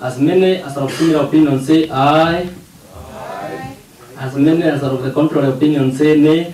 As many as are of similar opinion say aye. As many as are of the contrary opinion say nay.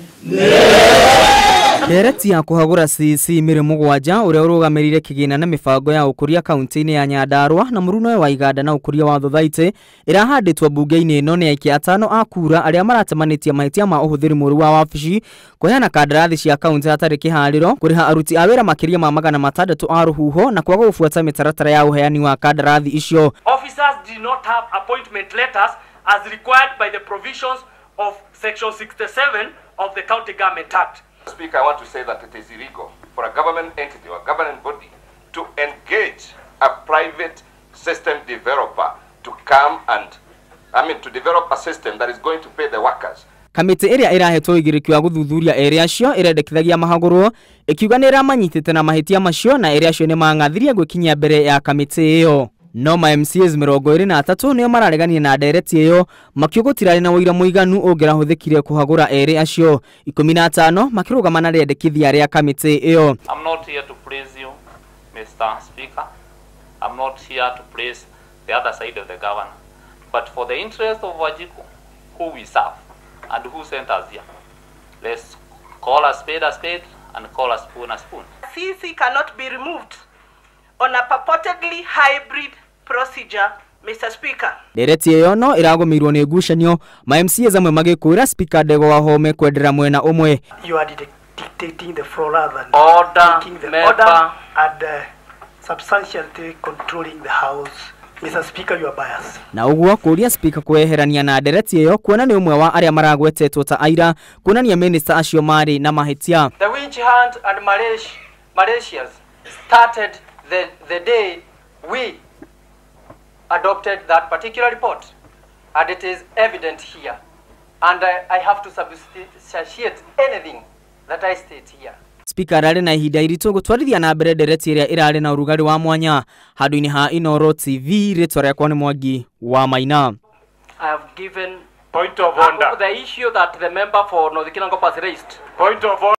Ndereti ya kũhagũra CEC mĩrĩ mũgwanja ũrĩa ũrũgamĩrĩire kĩgĩna na mĩbango ya ũkũria kaunti-inĩ ya Nyandarua na mũrunoe wa iganda na ũkũria wa thothaitĩ ĩrahandĩtwo mbunge-inĩ ĩno nĩ aikia atano a kura arĩa maratemanĩtie mahĩtia ma ũhũthĩri mũũru wa wabici, kũheana kandarathi cia kaunti hatarĩ kĩharĩro, kũrĩha aruti a wĩra makĩria ma 600 a rũhuho na kwaga gũbuata mĩtaratara ya ũheani wa kandarathi icio. Officers did not have appointment letters as required by the provisions of section 67 of the County Government Act. Speaker, I want to say that it is illegal for a government entity or a government body to engage a private system developer to come and, to develop a system that is going to pay the workers. Kamĩtĩ ĩrĩa ĩrahetwo ũigĩrĩki wa gũthuthuria erĩ acio ĩrendekithagia mahagũrwo ĩkiuga nĩ ĩramanyitĩte na mahĩtia macio na erĩ acio nĩ mang'athirie gwĩkinyia mbere ya kamĩtĩ ĩyo. No ma MCAs 23 nĩo mararegania na ndereti ĩyo makiuga gũtirarĩ na ũira mũiganu ũngĩrahũthĩkire kũhagũra erĩ acio. 15 makĩrũgama na rĩendekithia rĩa kamĩtĩ ĩyo. I'm not here to praise you, Mr. Speaker. I'm not here to praise the other side of the governor. But for the interest of Wanjiku, who we serve and who sent us here, let's call a spade and call a spoon a spoon. CEC cannot be removed on a purportedly hybrid procedure, Mr. Speaker. Ndereti ĩyo no ĩragũmĩirwo nĩ ngucanio, ma MCAs amwe magĩkũĩra Speaker Ndegwa Wahome kwendera mwena ũmwe. You are dictating the floor rather than order, taking the member. Order and substantially controlling the house. Mr. Speaker, you are biased. Na ũguo kũria Speaker kweherania na ndereti ĩyo kuona nĩ ũmwe wa arĩa maragwetetwo ta aira kuonania minista acio marĩ na mahĩtia. The witch hunt and Malaysians started the day we adopted that particular report, and it is evident here, and I have to substantiate anything that I state here. Speaker ararĩ na ihinda iritũ gũtwarithia na mbere ndereti ĩrĩa ĩrarĩ na ũrugarĩ wa mwanya. Handũ-inĩ ha Inooro TV, rĩtwa rĩakwa nĩ Mwangi wa Maina. I have given point of order the issue that the member for North Kinangop has raised. Point of order.